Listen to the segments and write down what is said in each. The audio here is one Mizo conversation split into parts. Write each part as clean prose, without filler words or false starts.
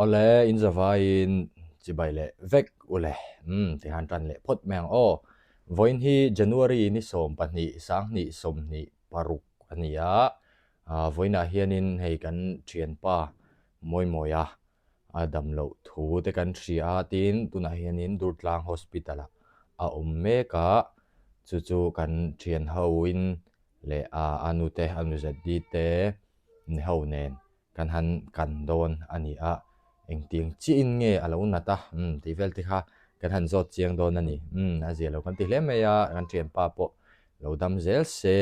Awle in zavaiin chibai leh vek ule umm tikhan tan leh phawt mai ang aw. Vawiin hi January ni 12 sanghnih 26 a ni a, vawiinah hianin hei kan thianpa Mawimawia a dam loh thu te kan hria a tin tunah hianin Durtlang Hospital ah a awm mek a, chu chu kan thian ho in leh a nute a nuzet te ni ho nen kan han kan dawn a ni a, engtiang chiahin nge a lo nat a umm tih vel te kha kan han zawt chiang dawn a ni umm a zia lo kan ti hle mai a kan thianpa pawh lo dam zel se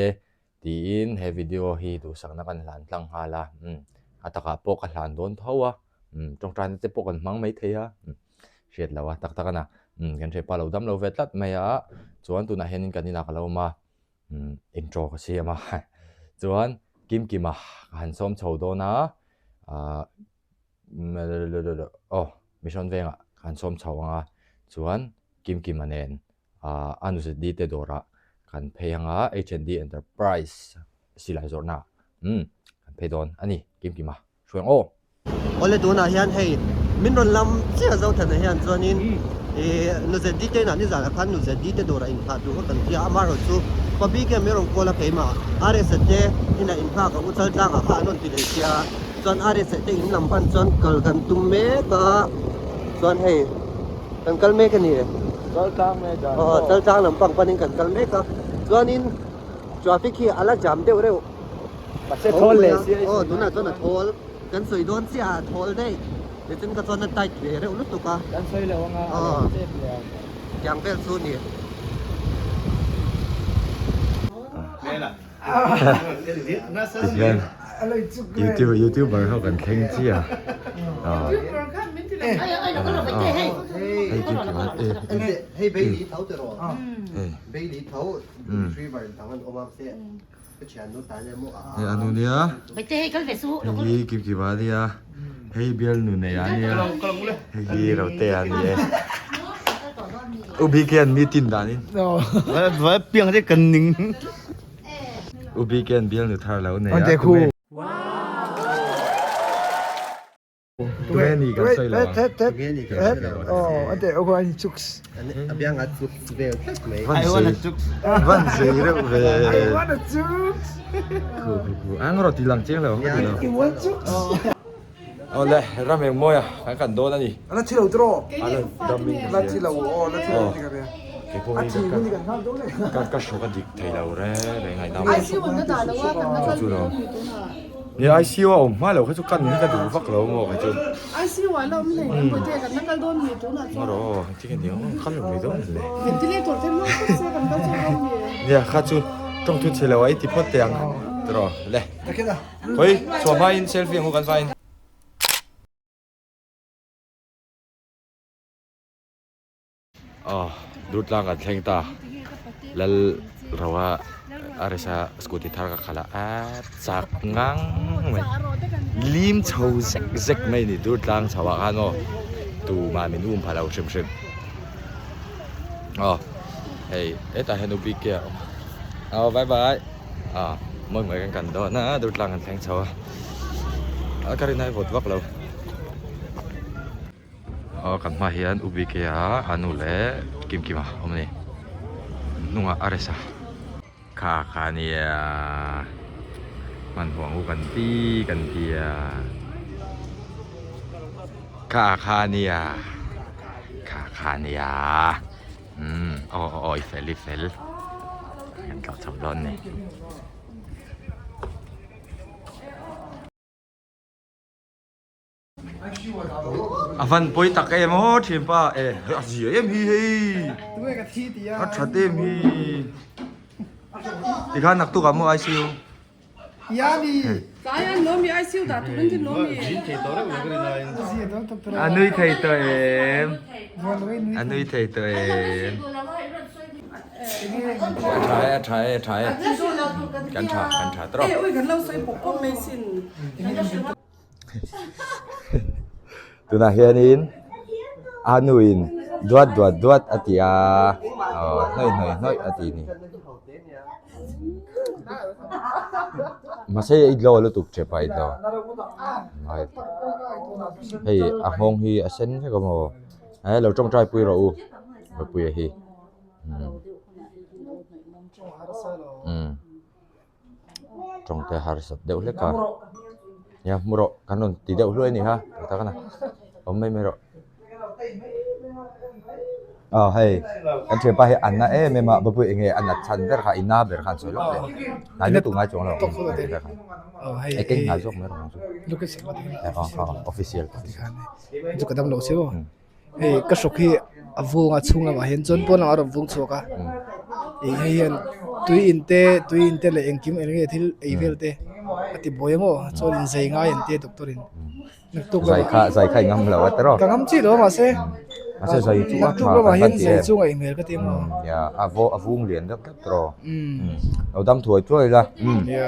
tiin he video hi duhsakna kan hlan tlang nghal a umm a takah pawh ka hlan dawn tho a umm tawngtaina te pawh kan hmang maithei a umm hriat loh a tak tak a na umm kan thianpa lo dam lo ve tlat mai a chuan tunah hianin kan inah ka lo awm a. Intro ka siam a chuan Kimkima ka han sawm chho dawn a ah aw Mission vengah ka han sawm chho ang a chuan Kimkima nen ah a nuzet te dawrah kan phei ang a H&D Enterprise silai zawrhna umm kan phei dawn a ni Kimkima. Hruai ang aw. Awle tunah hian hei min rawn lam chiah Zothana hian chuanin ih Nuzeddi te inah nizanah khan Nuzeddi te dawrah inghah tur kha kan tia amaherawh chu Pabi khian min rawn call a keimah RSA te inah inghak ang u Chaltlangah kha an rawn ti leh sia chuan RSA te in lam pan chuan kal kan tum mek a chuan hei kan kal mek a ni Chaltlang nge dan aw Chaltlang lam pang panin kan kal mek a chuanin traffic hi a la jam deuh reuh. Mahse thawl leh sia i Aw tunah chuan a thawl kan sawi dawn chiah a thawl daih tichuan ka chuan a tight ve reuh lutuk a Kan sawi lo anga a lo chep leh ang. Tiang vel chu ni. Tihian YouTube youtuber ho kan thleng chiah a. Hei kim kim a Hei Bailey tho ti rawh Bailey tho retriever dang an awm a mahse Hei a nu nia hei hi kim kim a nia hei bialnu nei a nia hei hi rote a ni e u bik hian meeting danin u bik hian bialnu thar lo nei a Tunge ni kan sawi lo ang. Van zei reuh ve. Khu khu khu. Ang rawh ti lang chiang lo ang ka ti lo. Awle ram eng mawi a kan kan dawn a ni. Ala thi lo tiraw? Ala dam in ka hria. Ala thi lo aw ala thi lo ni ka hria. Keipawh hi ka ka hrawk a dik thei lo reng reng ngaihnam. Chu chu lo. Ni ICU a awm hma lo kha chu kan hi ka duh vak lo maw kha chu. ICU ah la awm hlei em pawh te kan la kal dawn mi tunah chuan. Ngaw rawh engtin nge niang kal lo mai dawn le. Ventilator te hmang phawt se kan kal chhuak dawn mi. Nia kha chu tawng thu chhe lo a i ti phawt teh ang tiraw le. Khawi chhuah hma in selfie ang u kan vain. Aw Durtlang kan thleng ta Lal Roa Aresa scooty thar ka khalh a a chak ngang mai lim chho zek zek mai a ni Durtlang chho ah khan aw tumah min um pha lo hrim hrim aw hei hetah hian u bike a awm aw bye bye ah mawi mawi kan kan dawn a Durtlang kan thleng chho a ka rin ai vawt vak lo. Aw kan hmaah hian U B K a a nu leh Kim Kima a awm a ni hnungah a resa kha kha a nia hmanhmawh ang u kan ti kan tia kha kha a nia kha kha a nia umm aw aw aw i fel i fel kan tlawh chho dawn a ni. A van pawi tak em aw thianpa e a zia em hi hei a that em hi tikhan naktuk ah maw ICU a nui thei tawh em a nui thei tawh em a tha e a tha e a tha e kan tha kan tha tawh Tunah hianin a nuin duat duat duat a ti a aw hnawih hnawih hnawih a ti a ni. Mahse i tlo lutuk tep a i tlo. Hei a nghawng hi a sen vek a maw? He lo tawngtai pui rawh u Mapuia hi. Umm tawngte harsat deuh hlek a. Nia hmu rawh kan rawn ti deuh hluai a ni kha tak a na awm mai mai rawh. Aw hei kan thianpa hi a na em em a Bapui eng nge a nat chhan ber kha i na ber khan sawi lawk teh hnai lutuk ngai chuang lo e keng hnai zawk mai rawh ang chu official chu ka dam lo se aw hei ka hrawk hi a vung a chhung lamah hian chuan pawn lamah a rawn vung chhuak a ih hei hian tui in te tui in te leh engkim eng nge thil ei vel te a ti buai ang aw chuan inzei ngai an tia doctor in. Zai kha zai kha i ngam lo a tiraw? Ka ngam chi lo mahse Mahse zai chu a tha kan hian zai chu ngaih hmel ka ti maw? Nia a vaw a vung lian deuh tlat tiraw? Lo dam thuai thuai la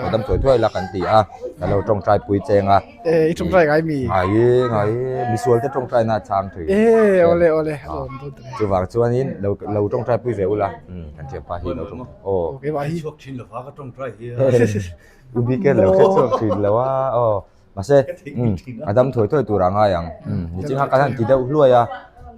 lo dam thuai thuai la kan ti a ka lo tawngtai pui cheng a. E i tawngtai ngai mi? Ngai e ngai e misual te tawngtai na chang thui. E awle awle a lawm dawn ta. Chuvang chuanin lo lo tawngtai pui ve ula kan thianpa hi lo tawng aw. Keimah hi. Chhuak thin lova ka tawngtai hi a. U bik e lo hre chhuak thin lo a aw. Mahse, a dam thuai thuai tur a ngai ang. Nichin kha kan han ti deuh hluai a,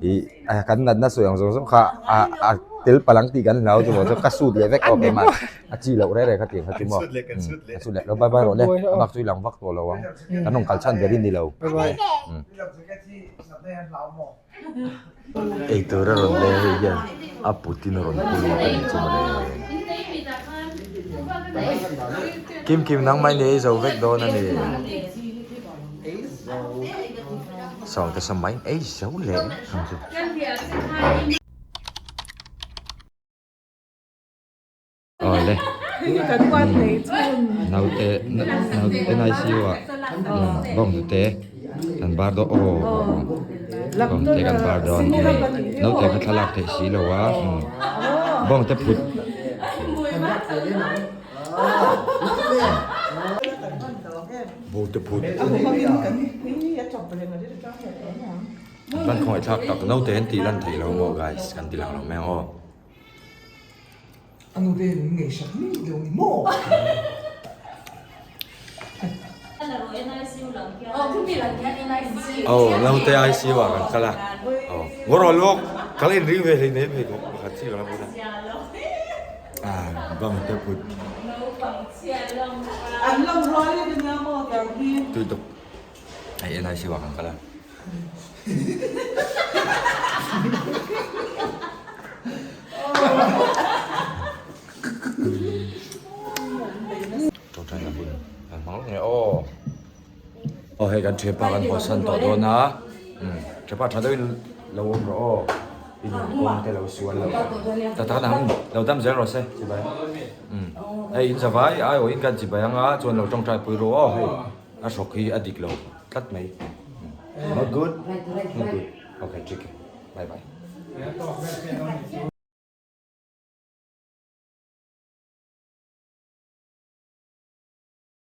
ih kan natna sawi ang zawng zawng kha a a tel palh ang tih kan hlau chu maw chuan ka sut leh vek aw keimah a chi loh reh reh kha tiang kha chu maw. Ka sut leh lo bye bye rawh le, a bak chu i lang vak tawh lo ang. Kan rawn kal chhan ber i ni lo. Eitur a rawn leng hei hian a putin a rawn pu lut a nih chu mawle. Kim Kim nang mai ni ei zo vek dawn a ni. Sawngte sam mai ei zo leh ang chu. Awle naute NICU ah bawnghnute kan bar dawn aw bawnghnute kan bar dawn naute kha thlalak theih si lo a bawnghnute phut bawnghnute phut an khawngaih thlak tak naute an tih lan theih lo maw guys kan ti lang lo mai ang aw. A nu te hian min ngaihsak mi lo ni maw? Aw naute ICU ah kan kal a aw ngaw rawh lawk kal in ring ve hlei nei phei khawp pakhat chiah ka la put a ah bang te put tui tuk hei NICU ah kan kal a. Tawngtaina hun kan hmang lawk nge aw. Aw hei kan thianpa kan haw san tawh dawn a thianpa tha deuhin lo awm rawh aw i nun kawng te lo sual lo tak tak ang lo dam zel rawh se chibai hei in zavai aiawhin kan chibai anga chuan lo tawngtai pui rawh aw hei a hrawk hi a dik lo. Tlat mai. Not good? Not good. Okay, chicken. Bye bye.